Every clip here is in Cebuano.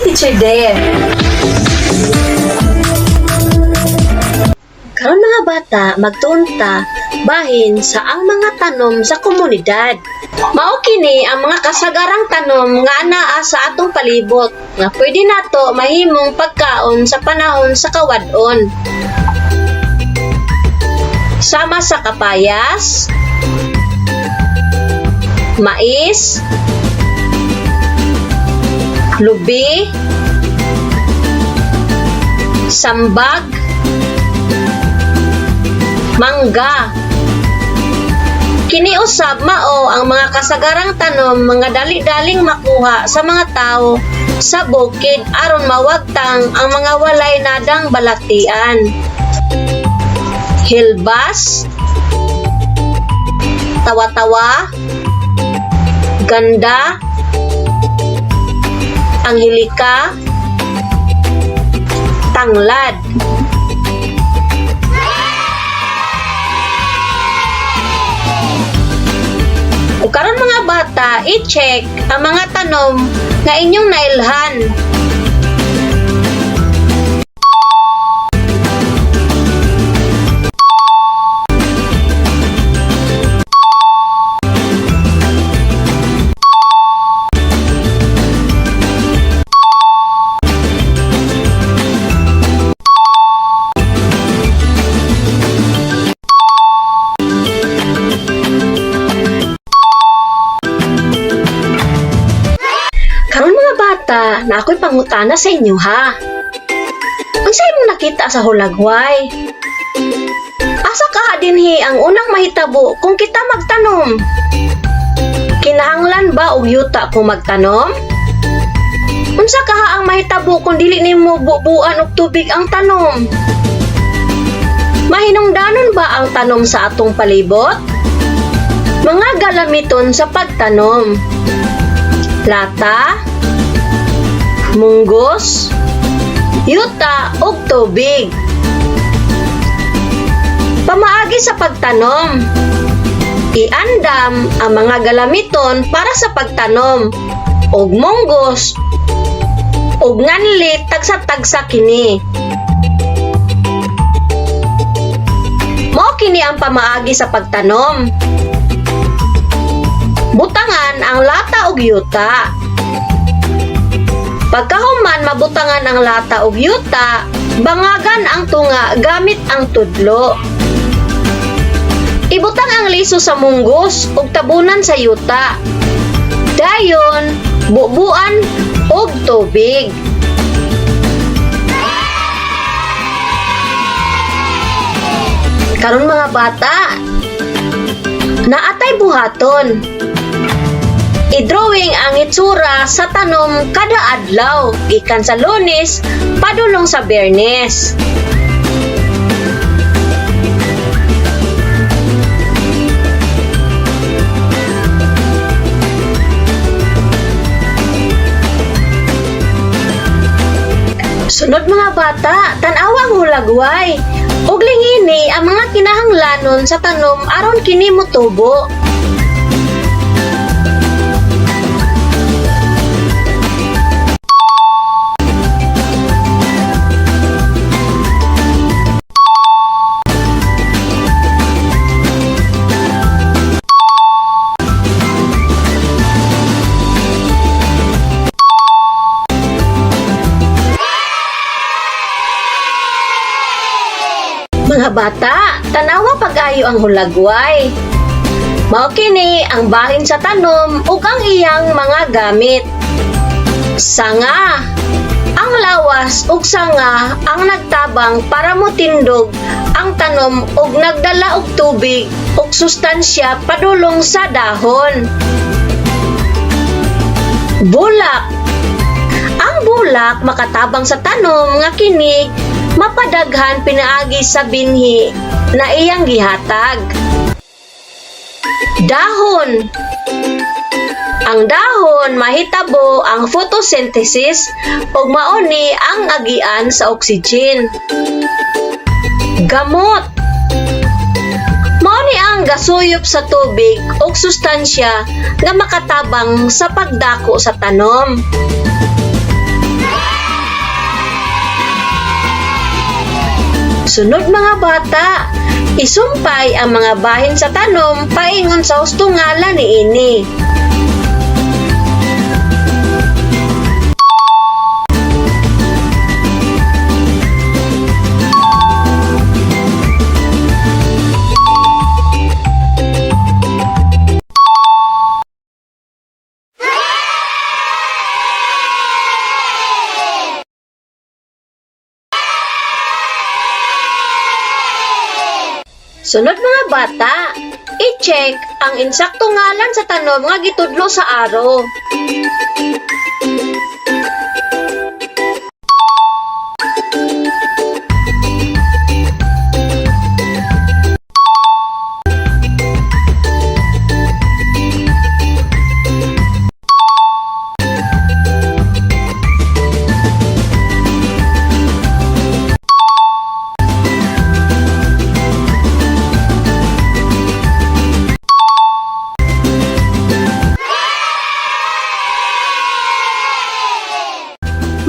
si Teacher Dare. Karon, mga bata, magtuon ta bahin sa ang mga tanom sa komunidad. Mao kini ang mga kasagarang tanom nga anaa sa atong palibot nga pwede nato mahimong pagkaon sa panahon sa kawad-on. Sama sa kapayas, mais, lubi, sambag, mangga. Kini usab mao ang mga kasagarang tanom mga dali-daling makuha sa mga tao sa bukid aron mawagtang ang mga walay nadang balatian. Hilbas, tawa-tawa, ganda, anghilika, tanglad. Ug karon, mga bata, i-check ang mga tanom nga inyong nailhan. Karon, mga bata, naa ko'y pangutana sa inyo ha. Unsa imong nakita sa hulagway? Asa kaha dinhi ang unang mahitabo kung kita magtanom? Kinahanglan ba og yuta kung magtanom? Unsa kaha ang mahitabo kung dili nimo bubuan og tubig ang tanom? Mahinungdanon ba ang tanom sa atong palibot? Mga galamiton sa pagtanom: lata, munggos, yuta ug tubig. Pamaagi sa pagtanom. Iandam ang mga galamiton para sa pagtanom og munggos ug nganli tagsa-tagsa kini. Mao kini ang pamaagi sa pagtanom. Butangan ang lata og yuta. Pagkahuman mabutangan ang lata og yuta, bangagan ang tunga gamit ang tudlo. Ibutang ang liso sa munggos ug tabunan sa yuta. Dayon, bubuan og tubig. Karon, mga bata, naatay buhaton. I-drawing ang itsura sa tanom kada adlaw gikan sa Lunes padulong sa Biyernes. Sunod, mga bata, tan-awa ang hulagway. Ug lingini ang mga kinahanglanon sa tanom aron kini motubo. Mga bata, tanawa pag-ayo ang hulagway. Mao kini ang bahin sa tanom ug ang iyang mga gamit. Sanga. Ang lawas ug sanga ang nagtabang para motindog ang tanom ug nagdala og tubig ug sustansya padulong sa dahon. Bulak. Ang bulak makatabang sa tanom nga kini mapadaghan pinaagi sa binhi na iyang gihatag. Dahon. Ang dahon mahitabo ang photosynthesis ug mao ni ang agian sa oxygen. Gamot. Mao ni ang gasuyop sa tubig ug sustansya nga makatabang sa pagdako sa tanom. Sunod mga bata, isumpay ang mga bahin sa tanom paingon sa husto ngalan niini. Sunod mga bata, i-check ang insakto ngalan sa tanom nga gitudlo sa araw.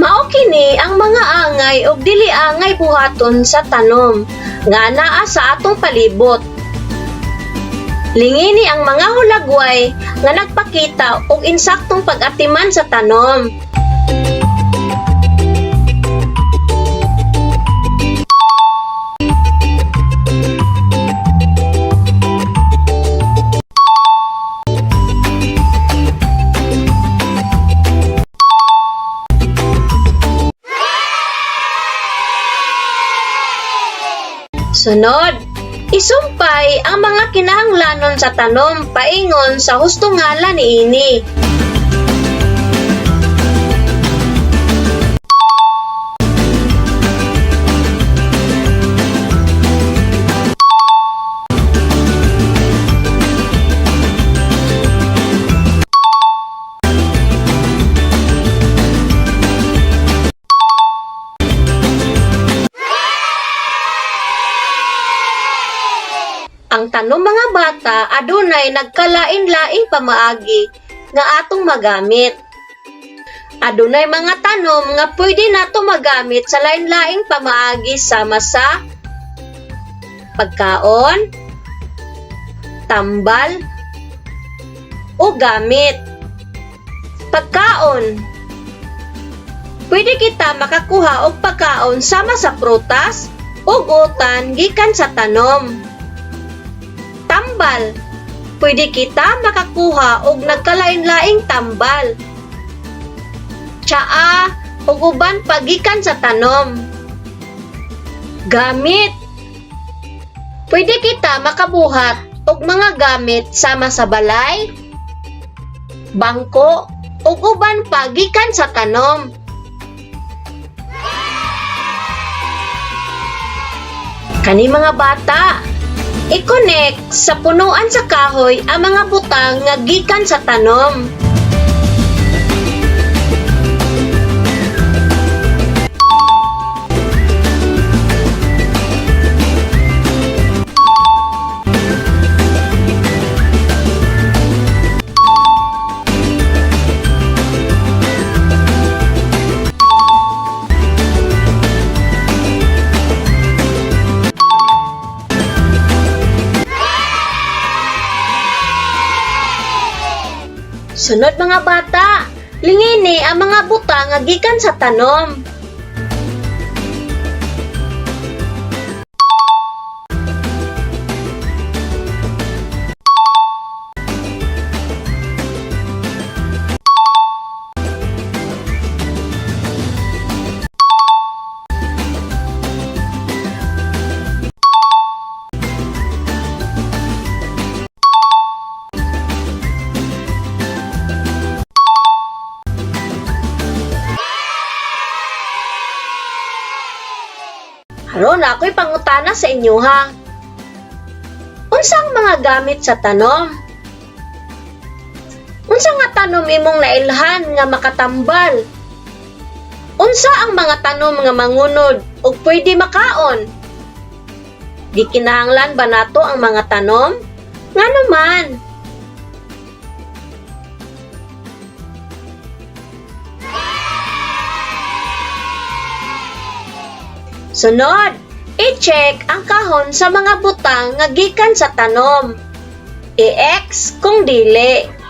Mao kini ang mga angay ug dili angay buhaton sa tanom nga naa sa atong palibot. Lingini ang mga hulagway nga nagpakita og insaktong pag-atiman sa tanom. Sunod, isumpay ang mga kinahanglanon sa tanom paingon sa husto ngalan niini. Ang tanom mga bata adunay nagkalain-laing pamaagi nga atong magamit. Adunay mga tanom nga pwede nato magamit sa lain-laing pamaagi sama sa pagkaon, tambal, o gamit. Pagkaon. Pwede kita makakuha og pagkaon sama sa prutas ug utan gikan sa tanom. Tambal. Pwede kita makakuha og nagkalain-laing tambal. Tsaa ug uban pa gikan sa tanom. Gamit. Pwede kita makabuhat og mga gamit sama sa balay, bangko ug uban pa gikan sa tanom. Kani mga bata, i-connect sa punuan sa kahoy ang mga butang nga gikan sa tanom. Sunod mga bata, lingini ang mga butang nga gikan sa tanom. Aron ako'y pangutana sa inyo ha. Unsa ang mga gamit sa tanom? Unsa nga tanom imong nailhan nga makatambal? Unsa ang mga tanom nga mangunod ug pwede makaon? Gikinahanglan ba nato ang mga tanom? Ngano man? Sunod, I-check ang kahon sa mga butang nga gikan sa tanom. I-X kung dili.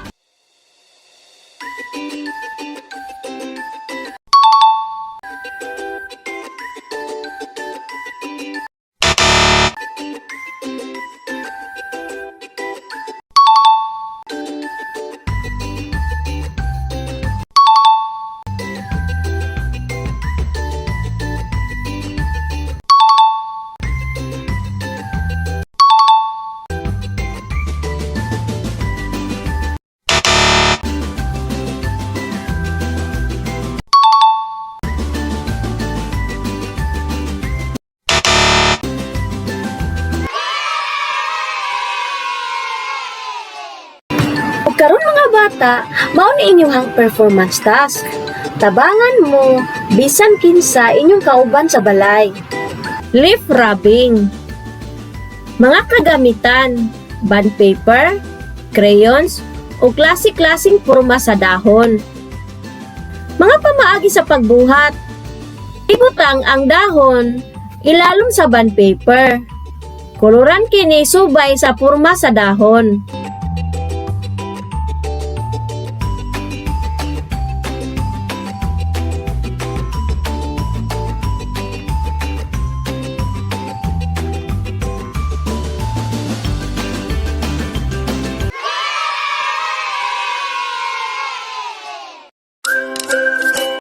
Ug karon, mga bata, mao ni inyong performance task. Tabangan mo bisan kinsa inyong kauban sa balay. Leaf rubbing. Mga kagamitan: bond paper, crayons, o klase-klaseng porma sa dahon. Mga pamaagi sa pagbuhat: Ibutang ang dahon ilalom sa bond paper. Koloran kini subay sa porma sa dahon.